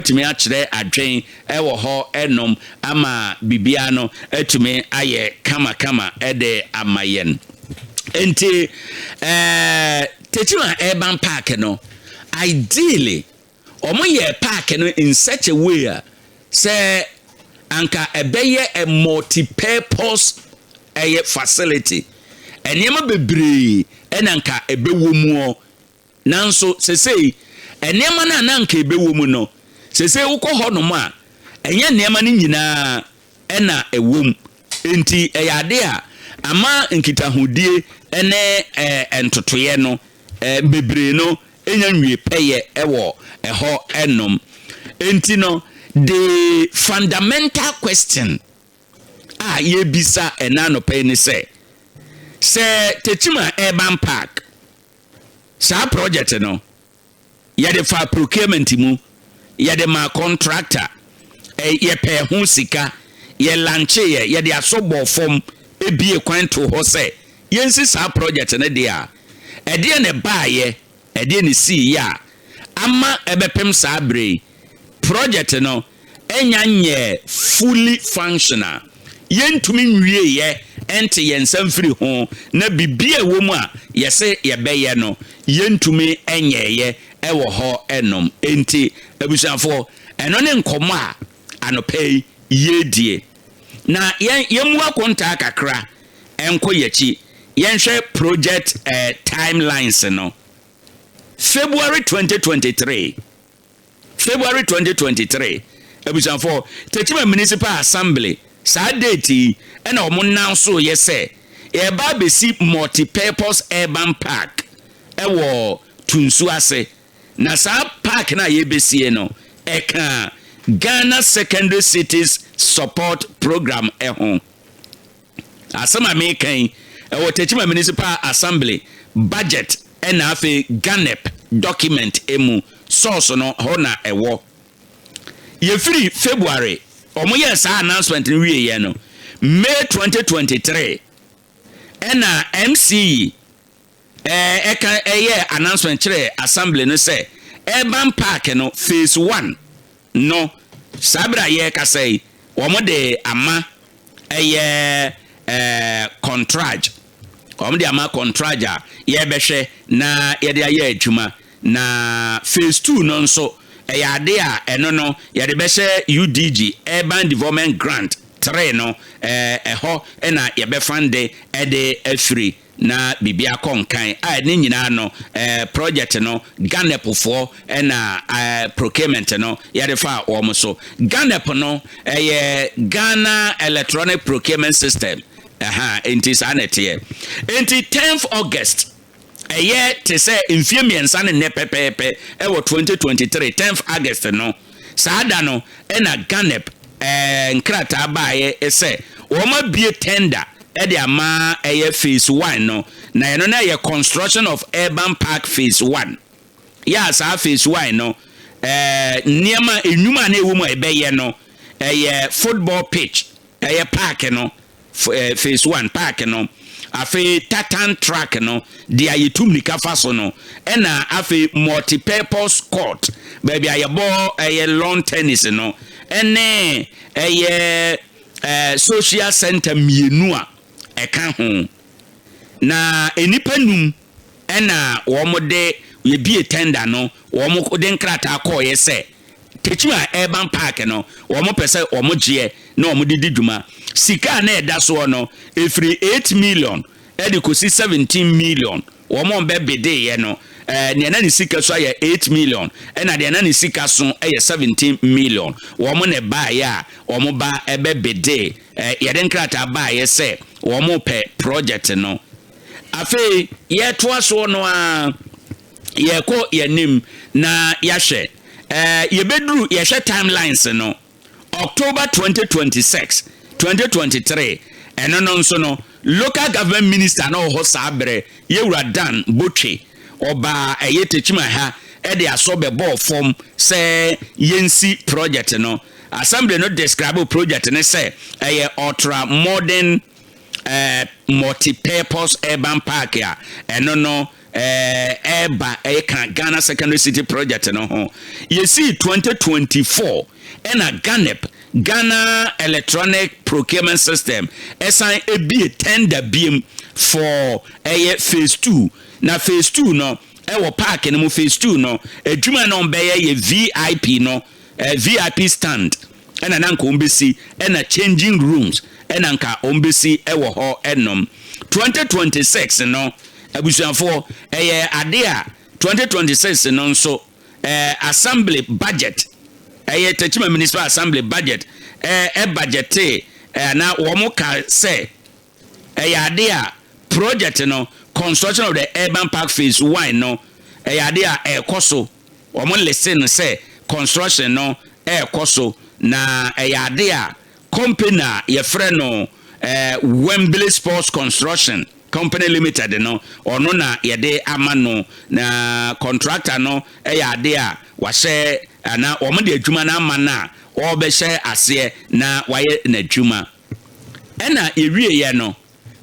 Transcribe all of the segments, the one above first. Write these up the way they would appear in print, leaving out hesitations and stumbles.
Watumi akyerɛ adwen ɛwɔ hɔ ɛnom ama biribiara no atumi ayɛ kamakama ɛde ama yɛn. Nti Techiman Urban Park no, ideally wɔn yɛ park no in such a way a sɛ anka ɛbɛyɛ a multi-purpose ɛyɛ facility, nneɛma bebree ɛna nka ɛbɛwɔ mu hɔ. Nanso sesei nneɛma no a na nka ɛbɛwɔ mu no, sesei wokɔ hɔnom a, ɛnyɛ nneɛma no nyinaa ɛna ɛwɔ mu. Nti ɛyɛ ade a ama nkitahodie ne ntotoeɛ no bebree no ɛnya nwie pɛyɛ ɛwɔ ɛhɔ ɛnom. Nti no, the fundamental question a yɛbisa ɛna anɔpɛ yi ne sɛ Techiman Urban Park saa project no, yɛde fa procurement mu, yɛde ma contractor, yɛpɛ ho sika, yɛ launch yɛ, yɛde asɔ bɔ fam, ebie kwan to hɔ sɛ yɛnsi saa project no deɛ a, ɛdeɛ ne baayɛ, ɛdeɛ ne sii yɛ a ama ɛbɛpem saa bere yi project no ɛnya nyɛ fully functional, yɛntumi nwieyɛ, ɛnte yɛn nsa mfiri ho na biribi a ɛwɔ mu a yɛsɛ yɛbɛyɛ no, yɛntumi ɛnyɛɛyɛ ɛwɔ hɔ ɛnom? Enti abusuafoɔ, ɛno ne nkɔmmɔ a anɔpɛ yi yɛredie. Na yɛn yɛmmu akontaa kakra ɛnkɔ yɛkyi, yɛnhwɛ project timelines no. February 2023, February 2023, abusuafoɔ, Techiman Municipal Assembly saa date yi ɛna wɔn nan so yɛ sɛ yɛba abɛsi multi-purpose urban park ɛwɔ Tunsu ase. Na saa park no a yɛbɛsie no, ɛka Ghana Secondary Cities Support Program ɛho asɛm a meka yi. Ɛwɔ Techiman Municipal Assembly budget ɛna afei GHANEP document emu source no hɔ na ɛwɔ. Yɛfiri February ɔmo yɛ saa announcement no wieɛ no, May 2023 ɛna MCE ɛka ɛyɛ announcement kyerɛ assembly no sɛ urban park no phase one no, saa bere a yɛrekasa yi, wɔn de ama ɛyɛ contract, wɔn de ama contract a yɛrebɛhwɛ na yɛde ayɛ adwuma. Na phase two no nso, ɛyɛ ade a ɛno no yɛde bɛhyɛ UDG, Urban Development Grant three no, ɛhɔ ɛna yɛbɛfa de ɛde afiri na biribi akɔ nkan a ne nyinaa no, project no, GHANEPfoɔ ɛna procurement no yɛde fa wɔn so. GHANEP no ɛyɛ Ghana Electronic Procurement System ɛha. Nti saa na ɛteɛ. Nti 10th August, ɛyɛ te sɛ mfie 3 ne nnɛ pɛpɛɛpɛ, ɛwɔ 2023 10th August no, saa da no ɛna GHANEP nkrataa baeɛ sɛ wɔn abie tender ɛde ama ɛyɛ phase one no. Na ɛno no ɛyɛ construction of urban park phase one. Yɛ a saa phase one no, nneɛma enwuma a na ɛwɔ mu a ɛbɛyɛ no, ɛyɛ football pitch, ɛyɛ park no, phase one park no, afei tartan track no deɛ a yɛtu mmirika fa so no, ɛna afei multi-purpose court, baabi a yɛbɔ ɛyɛ lawn tennis no, ɛne ɛyɛ social center mmienu a ɛka ho. Na nnipa num ɛna wɔn de yɛbie tender no, wɔn de nkrataa kɔɔyɛ sɛ Techiman Urban Park no, wɔn pɛ sɛ wɔn gyeɛ na wɔn de di dwuma. Sika a na ɛda soɔ no efiri 8 million ɛde kɔsi 17 million. Wɔn a bɛ bideeɛ no, nea na ne sika so ayɛ 8 million, ɛna deɛ na ne sika so ɛyɛ 17 million. Wɔn na baayɛ a wɔn ba ɛbɛ bidee, yɛde nkrataa baayɛ sɛ wɔn pɛ project no. Afei yɛtoa soɔ no a, yɛkɔ yɛnim na yɛahwɛ, yɛbɛduru yɛhwɛ timelines no, October 2026 2023, ɛno no nso no, local government minister na ɔwɔ hɔ saa berɛ, yɛwura Dan Botwe, ɔbaa ɛyɛ Techiman ha ɛde asɔ bɛbɔɔ fam sɛ yɛnsi project no. Assembly no describe project no sɛ ɛyɛ ultra modern multi-purpose urban park a ɛno no ɛɛba ɛyɛ ka Ghana Secondary City project no ho. Yɛsii 2024 ɛna GHANEP, Ghana Electronic Procurement System, ɛsan ebie tender biem for ɛyɛ phase two. Na phase two no ɛwɔ park no mu. Phase two no, adwuma no bɛyɛ yɛ VIP no, VIP stand ɛna na nka wɔn bɛsi, ɛna changing rooms ɛna nka wɔn bɛsi ɛwɔ hɔ. Ɛnom 2026 no, abusuafoɔ, ɛyɛ ade a 2026 no nso assembly budget, ɛyɛ Techiman Municipal Assembly budget, ɛbudgete na wɔn ka sɛ ɛyɛ ade a project no, construction of the urban park phase one no, ɛyɛ ade a ɛrekɔ so. Wɔn list no sɛ construction no ɛrekɔ so, na ɛyɛ ade a company a yɛfrɛ no Wembley Sports Construction Company Limited no, ɔno na yɛde ama no. Na contractor no ɛyɛ ade a wahyɛ ana wɔn de adwuma no ama no a ɔrebɛhyɛ aseɛ na wayɛ n'adwuma. Ɛna yɛwieɛ no,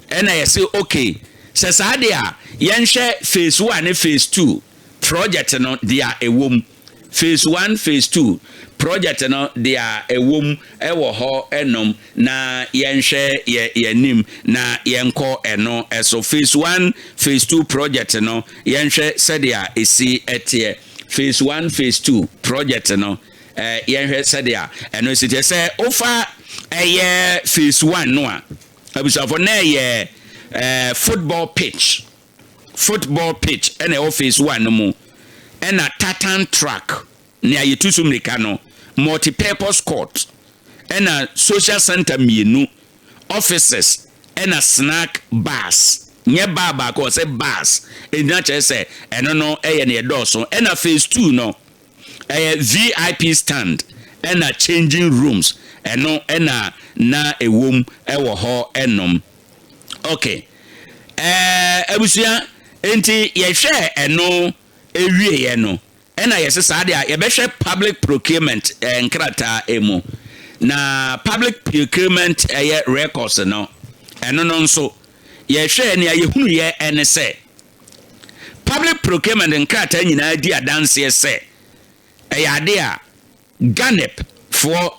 ɛna yɛsɛ okay, sɛ saa de a, yɛnhwɛ phase one ne phase two project no deɛ ɛwɔ mu. Phase one, phase two project no deɛ ɛwɔ mu ɛwɔ hɔ ɛnom, na yɛnhwɛ yɛ yɛnim na yɛnkɔ ɛno ɛso. Phase one, phase two project no, yɛnhwɛ sɛdeɛ ɛsi ɛteɛ. Phase one, phase two project no, yɛnhwɛ sɛdeɛ ɛno esi teɛ. Sɛ wofa ɛyɛ phase one no a, abusuafo, na ɛyɛ football pitch. Football pitch ɛna ɛwɔ phase one no mu, ɛna tartan track nea yɛtu so mmirika no, multi-purpose court, ɛna social center mmienu, offices, ɛna snack bars. Nyɛ bar baako, ɔsɛ bars ɛnyina kyerɛ sɛ ɛno no ɛyɛ ne ɛdɔɔso. Ɛna phase two no ɛyɛ VIP stand ɛna changing rooms. Ɛno ɛna na ɛwom ɛwɔ hɔ ɛnom. Okay, abusua, nti yɛhwɛ ɛno ewieɛ no, ɛna yɛsɛ saa deɛ a yɛbɛhwɛ public procurement nkrataa emu. Na public procurement ɛyɛ records no, ɛno no nso yɛhwɛ nea yɛhunu yɛ ɛne sɛ public procurement nkrataa nyinaa di adanseɛ sɛ ɛyɛ ade a GHANEP foɔ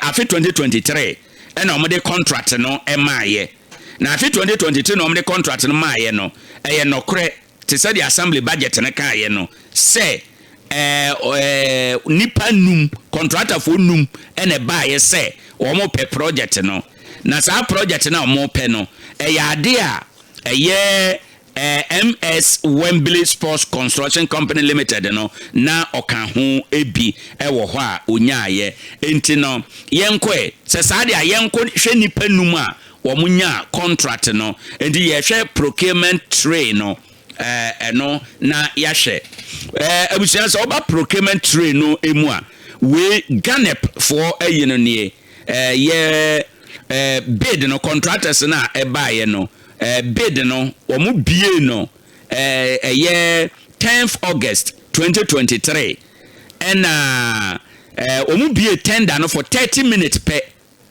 afe 2023 ɛna wɔde contract no ɛmaayɛ. Na afe 2023 na wɔde contract no maayɛ no, ɛyɛ nɔkorɛ te sɛ deɛ assembly budget no kaayɛ no sɛ ɛɛ ɛɛ nipa num, contractorfoɔ num ɛna ɛbaayɛ sɛ wɔn pɛ project no. Na saa project no a wɔn pɛ no, ɛyɛ ade a ɛyɛ MS Wembley Sports Construction Company Limited no na ɔka ho ebi ɛwɔ hɔ a onyaayɛ. Nti no yɛnkɔ sɛ saa de a yɛnkɔ hwɛ nipa num a wɔn nya contract no. Nti yɛhwɛ procurement trail no, ɛno na yɛahwɛ. Abusua, sɛ ɔba procurement trail no emu a, wei GHANEP foɔ ayi no nie. Yɛ bid no, contractors no a ɛbaeɛ no, bid no wɔn bie no ɛyɛ 10th August 2023, ɛna wɔn bie tender no for 30 minutes pɛ.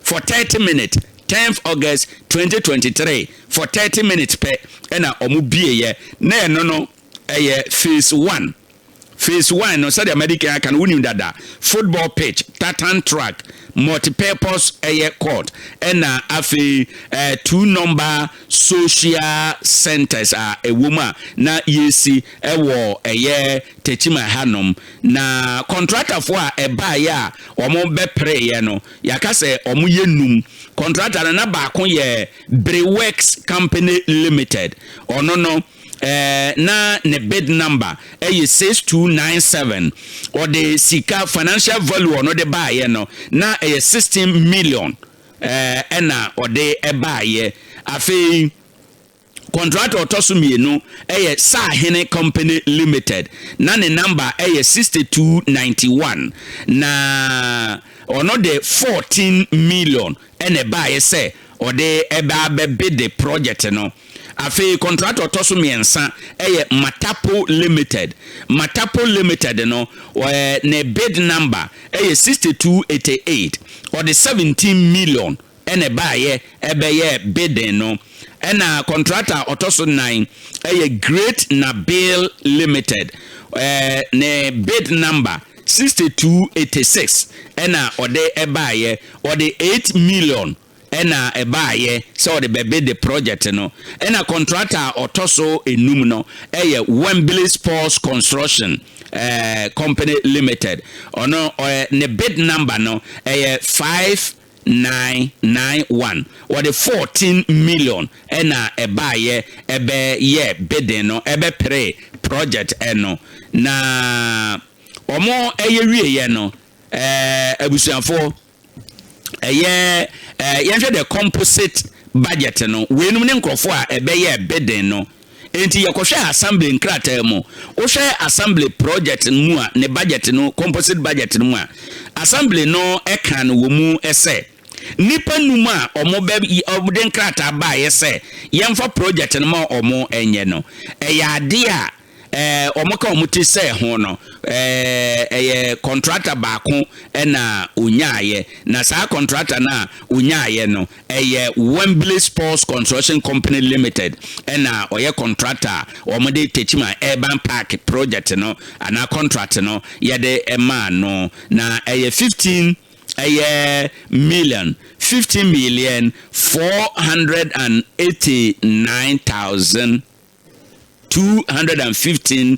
For 30 minutes, 10th August 2023, for 30 minutes pɛ ɛna wɔn bie yɛ. Na ɛno no ɛyɛ phase one. Phase one no, sɛdeɛ medical aka no, wonim dada, football pitch, tartan track, multi-purpose ɛyɛ court, ɛna afei two number social centers a ɛwɔ mu a na yɛsi ɛwɔ ɛyɛ Techiman hanom. Na contractorfoɔ a ɛbaeɛ a wɔn bɛpereeɛ no, yɛaka sɛ wɔn yɛ num. Contractor no na baako yɛ Breworks Company Limited. Ɔno no na ne bid number ɛyɛ 6297. Ɔde sika, financial value ɔno de baayɛ no na ɛyɛ 16 million ɛna ɔde ɛbaayɛ. Afei contractor ɔtɔ so mmienu ɛyɛ Saahene Company Limited, na ne number ɛyɛ 6291, na ɔno de 14 million ɛna ɛbaayɛ sɛ ɔde ɛbɛ abɛbid de project no. Afei contractor ɔtɔ so mmiɛnsa ɛyɛ Matapo Limited. Matapo Limited no, ne bid number ɛyɛ 6288. Ɔde 17 million ɛna ɛbaayɛ ɛbɛyɛ bidding no. Ɛna Ɛna contractor a ɔtɔ so nan ɛyɛ Great Nabil Limited, ne bid number 6286 ɛna ɔde ɛbaayɛ. Ɔde 8 million ɛna ɛbaayɛ sɛ ɔde bɛbid the project no. Ɛna contractor a ɔtɔ so enum no ɛyɛ Wembley Sports Construction Company Limited. Ɔno ɔyɛ ne bid number no ɛyɛ 5991. Wɔde 14 million ɛna ɛbaayɛ ɛbɛyɛ bidding no, ɛbɛpere project ɛno. Na wɔn ɛyɛ wieɛ no, abusuafoɔ, ɛyɛ yɛnhwɛ the composite budget no. Weinom ne nkurɔfoɔ a ɛbɛyɛ bidding no. Nti yɛkɔhwɛ assembly nkrataa mu, wohwɛ assembly project mu a, ne budget no, composite budget no mu a, assembly no ɛka no wɔ mu ɛsɛ nipa num a ɔmo bɛ ɔmo de nkrataa baayɛ sɛ yɛmfa project no ma ɔmo ɛnyɛ no, ɛyɛ adeɛ a ɔmo ka ɔmo ti sɛ ho no, ɛyɛ contractor baako ɛna onyaayɛ. Na saa contractor no a onyaayɛ no ɛyɛ Wembley Sports Construction Company Limited, ɛna ɔyɛ contractor a wɔn de Techiman Urban Park project no anaa contract no yɛde ɛmaa no. Na ɛyɛ 15 ɛyɛ million, 15,489,215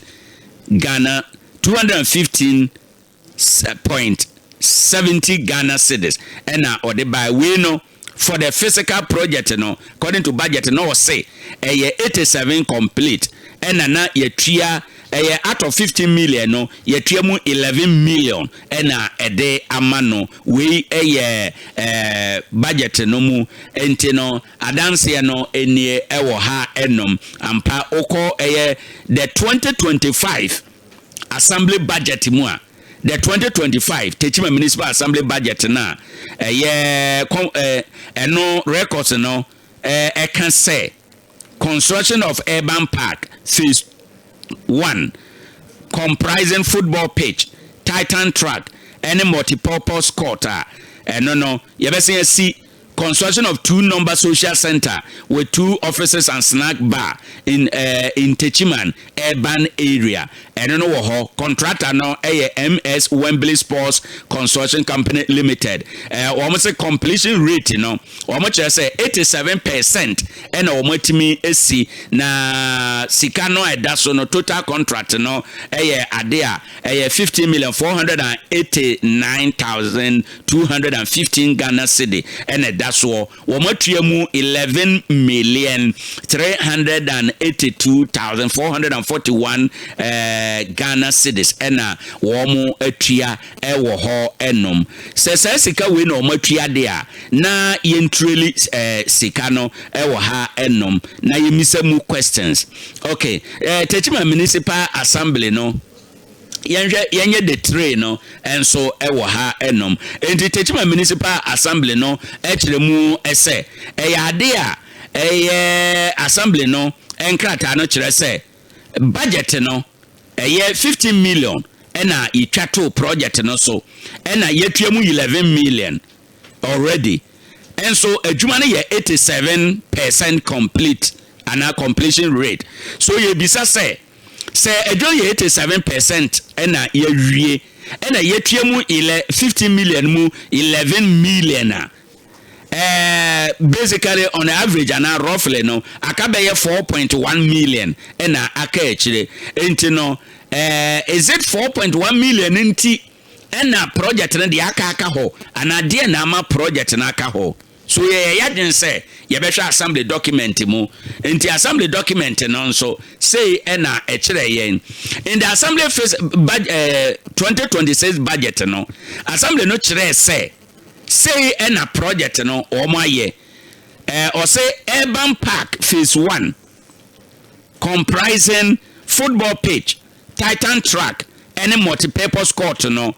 Ghana, 215.70 Ghana cedis ɛna ɔde baa. Wei no for the physical project no, according to budget no, ɔse ɛyɛ 87 complete, ɛna na yɛtua ɛyɛ out of 15 million no, yɛtua mu 11 million ɛna ɛde ama no. Wei ɛyɛ budget no mu. Nti no adanseɛ no nie ɛwɔ ha ɛnom ampa. Wokɔ ɛyɛ the 2025 assembly budget mu a, the 2025 Techiman Municipal Assembly budget na ɛyɛ ɛno records no ɛka sɛ construction of urban park phase one comprising football pitch, tartan track ɛne multipurpose court a ɛno no yɛbɛsɛn asi, construction of two number social center with two offices and snack bar in Techiman urban area. Ɛno no wɔ hɔ. Contractor no ɛyɛ MS Wembley Sports Construction Company Limited. Wɔn sɛ completion rate no, wɔn kyerɛ sɛ 87% ɛna wɔn atumi esi. Na sika no a ɛda so no, total contract no ɛyɛ ade a ɛyɛ 15,489,215 Ghana cedi ɛna ɛda soɔ. Wɔn atua mu 11,382,441 Ghana cedis ɛna wɔn atua ɛwɔ hɔ ɛnom. Sɛ saa sika wei na wɔn atua de a, na yɛntureli sika no ɛwɔ ha ɛnom na yɛmisa mu questions. Okay, Techiman Municipal Assembly no, yɛnhwɛ yɛnyɛ the tray no nso ɛwɔ ha ɛnom. Nti Techiman Municipal Assembly no ɛkyerɛ mu ɛsɛ ɛyɛ ade a ɛyɛ assembly no nkrataa no kyerɛ sɛ budget no ɛyɛ 15 million ɛna yɛtwa to project no so, ɛna yɛtua mu 11 million already. Ɛnso adwuma no yɛ 87% complete anaa completion rate. So yɛbisa sɛ adwuma no yɛ 87% ɛna yɛawie, ɛna yɛtua mu 15 million mu 11 million a, basically on average anaa roughly no, aka bɛyɛ 4.1 million ɛna aka akyire. Nti no is it 4.1 million nti ɛna project no deɛ aka hɔ, anaa deɛ na ama project no aka hɔ? So yɛyɛ yɛadwen sɛ yɛbɛhwɛ assembly document mu. Nti assembly document no nso sei ɛna ɛkyerɛ yɛn. In the assembly phase budget, 2026 budget no, assembly no kyerɛɛ sɛ sei ɛna project no wɔn ayɛ. Ɔsɛ urban park phase one comprising football pitch, tartan track ɛne multipurpose court no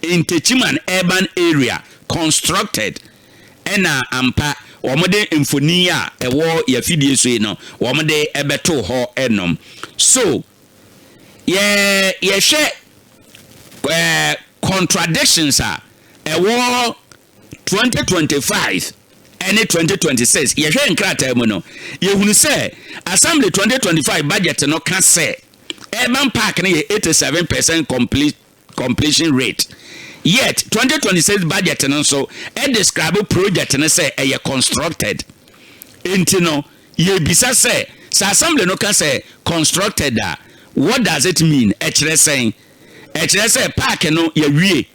in Techiman urban area constructed. Ɛna ampa wɔn mfoni a ɛwɔ yɛfidie so yi no, wɔn de ɛbɛto hɔ ɛnom. So yɛhwɛ contradictions a ɛwɔ 2025 Ɛne 2026, yɛhwɛ nkrataa mu no, yɛhunu sɛ Assembly 2025 budget no ka sɛ Urban Park no yɛ 87% complete completion rate, yet 2026 budget no nso ɛdescribe project no sɛ ɛyɛ constructed. Nti no yɛbisa sɛ Assembly no ka sɛ constructed a, what does it mean? Ɛkyerɛ sɛn? Ɛkyerɛ sɛ park no yɛwie,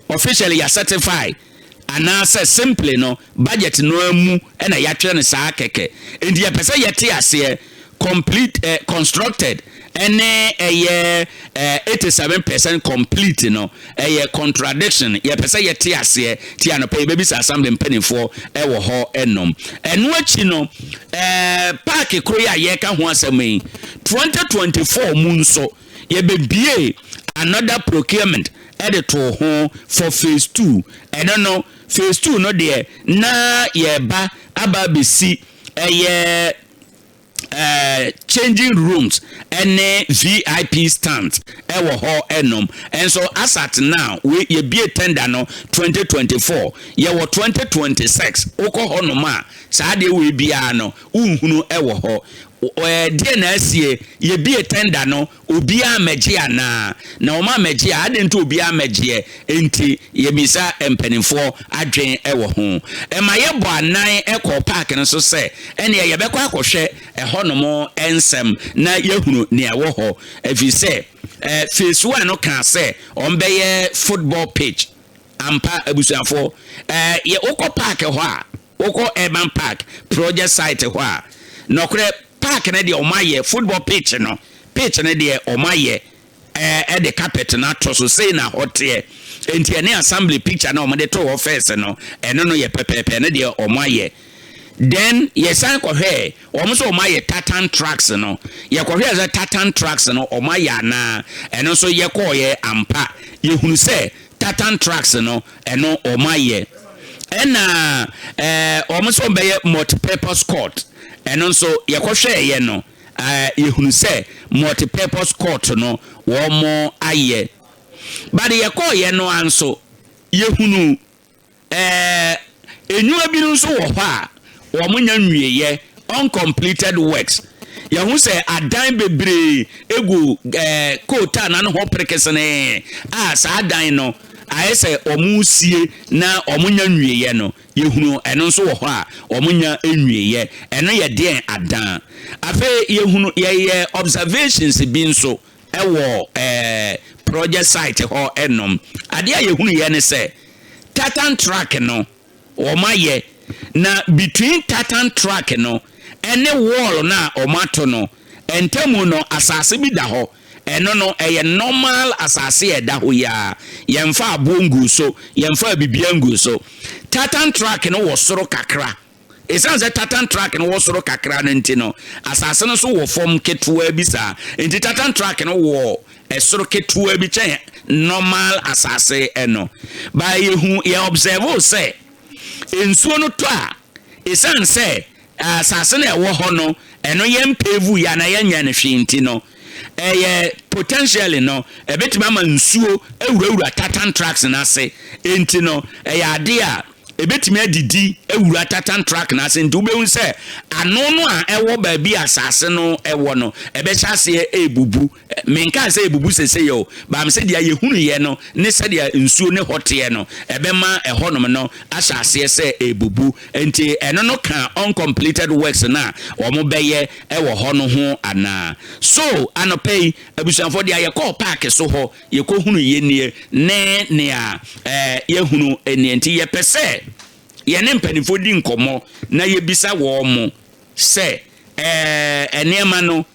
officially yɛ certify, anaasɛ simply no budget no mu ɛna yɛatwerɛ no saa kɛkɛ? Nti yɛpɛ sɛ yɛte aseɛ, complete constructed ɛne ɛyɛ 87% complete no, ɛyɛ contradiction. Yɛpɛ sɛ yɛte aseɛ. Ti anɔpɛ yɛbɛbisa Assembly mpanimfoɔ ɛwɔ hɔ ɛnom. Ɛno akyi no, park koro yi a yɛreka ho asɛm yi, 2024 mu nso yɛbɛbie another procurement ɛde to ho for phase two. Ɛno no, phase two no deɛ, na yɛba aba abɛsi ɛyɛ changing rooms ɛne VIP stands ɛwɔ hɔ ɛnom. Ɛnso as at now, we yɛbie tender no 2024, yɛwɔ 2026. Wokɔ hɔ nom a, saa deɛ wei biara no wonhunu ɛwɔ hɔ. Ɛɛ, deɛ na asie? Yɛbie tender no, obiara mɛgye anaa? Na wɔn amɛgye a, adi nti obiara mɛgyeɛ? Nti yɛbisa mpanimfoɔ adwen ɛwɔ ho. Ɛma yɛbɔ anan ɛkɔ park no so sɛ ɛnea yɛbɛkɔ akɔhwɛ ɛhɔnom nsɛm na yɛhunu nea ɛwɔ hɔ, ɛfiri sɛ phase one no kaa sɛ wɔn bɛyɛ football pitch. Ampa, abusuafoɔ, yɛ wokɔ park hɔ a, wokɔ Urban Park project site hɔ a, nɔkorɛ park no deɛ, ɔmo ayɛ football pitch no. Pitch no deɛ, ɔmo ayɛ ɛde carpet no ato so sei na hɔ teɛ. Nti ɛne Assembly picture na ɔmo de to hɔ first no, ɛno no yɛ pɛpɛɛpɛ no deɛ ɔmo ayɛ. Then yɛsan kɔhwɛ wɔn nso, wɔn ayɛ tartan tracks no. Yɛkɔhwɛ sɛ tartan tracks no wɔn ayɛ anaa. Ɛno nso yɛkɔɔyɛ ampa, yɛhunu sɛ tartan tracks no, ɛno wɔn ayɛ. Ɛna wɔn nso bɛyɛ multi-purpose court. Ɛno nso yɛkɔhwɛɛyɛ no, yɛhunu sɛ multi-purpose court no wɔn ayɛ. But yɛkɔɔyɛ no nso, yɛhunu enwuma bi nso wɔ hɔ a wɔn nya nwieyɛ, uncompleted works. Yɛho sɛ adan bebree egu kootaa n'ano hɔ perekesene a, saa adan no ayɛ sɛ wɔn sie na wɔn nya nwieyɛ no. Yɛhunu ɛno nso wɔ hɔ a wɔn nya nwieyɛ. Ɛno yɛ deɛn adan? Afei yɛhunu, yɛyɛ observations bi nso ɛwɔ project site hɔ ɛnom. Adeɛ a yɛhunu yɛ ne sɛ tartan track no wɔn ayɛ, na between tartan track no ɛne wall no a wɔn ato no ntamu no, asase bi da hɔ. Ɛno no ɛyɛ normal asase a ɛda hɔ yi a yɛmfa aboɔ ngu so, yɛmfa bibia ngu so. Tartan track no wɔ soro kakra. Ɛsiane sɛ tartan track no wɔ soro kakra no nti no, asase no so wɔ fam ketewa bi saa. Nti tartan track no wɔ ɛsoro ketewa bi kyɛn normal asase. Ɛno baa yɛhu, yɛ observe sɛ nsuo no tɔ a, ɛsiane sɛ asase no ɛwɔ hɔ no, ɛno yɛn pave yɛ anaa yɛnyɛ no hwee nti no, ɛyɛ potentially no ɛbɛtumi ama nsuo awurawura tartan tracks n'ase. Nti no ɛyɛ adeɛ a ɛbɛtumi adidi awura tartan track n'ase. Nti wobɛhu sɛ ano no a ɛwɔ baabi a asase no ɛwɔ no, ɛbɛhyɛ aseɛ ɛrebubu. Menka sɛ ebubu sese yɛ o, baam sɛ deɛ yɛhunu yɛ no ne sɛdeɛ nsuo ne hɔ teɛ no, ɛbɛma ɛhɔnom no ahyɛ aseɛ sɛ ebubu. Nti ɛno no ka uncompleted works no a wɔn bɛyɛ ɛwɔ hɔ no ho anaa? So anɔpɛ yi, abusuafoɔ, deɛ yɛkɔɔ park so hɔ yɛkɔhunu yɛ nie ne nea yɛhunu nie. Nti yɛpɛ sɛ yɛne mpanimfoɔ di nkɔmmɔ na yɛbisa wɔn mo sɛ nneɛma no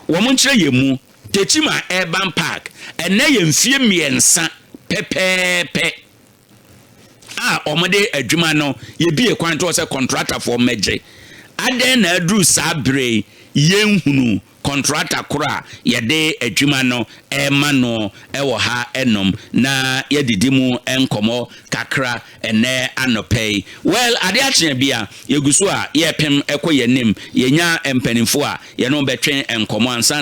wɔn nkyerɛ yɛn mu. Techiman Urban Park, ɛnɛ yɛ mfie 3 pɛpɛɛpɛ a wɔde adwuma no yɛbie kwan to sɛ contractorfoɔ mmɛgye. Adɛn na aduru saa bere yɛnhunu contractor koro a yɛde adwuma no ɛrema no ɛwɔ ha ɛnom? Na yɛdidi mu nkɔmmɔ kakra ɛnɛ anɔpɛ yi. Well, ade akyea bi a yɛgu so a yɛpem ɛkɔ yɛn anim, yɛnya mpanimfoɔ a yɛne bɛtwe nkɔmmɔ ansa.